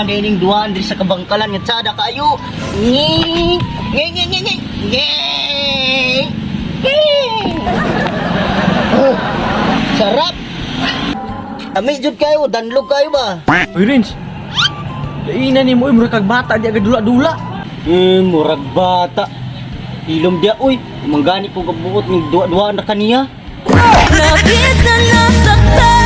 man dining duhaan diri sa kabangkalan nga tsada kaayo. Ngi ngi ngi ngi ngi. Ngi. Ngi. Oh, sarap. Ami jud kayo, danlog kayo ba? Uy, Rins. Laina ni mo, uy, murag kag bata, di agad dula-dula. Eh, murag bata. Ilom dia, uy. Manggani ko kabuot ng duwa-duwa na kaniya. Labis na nasaktan.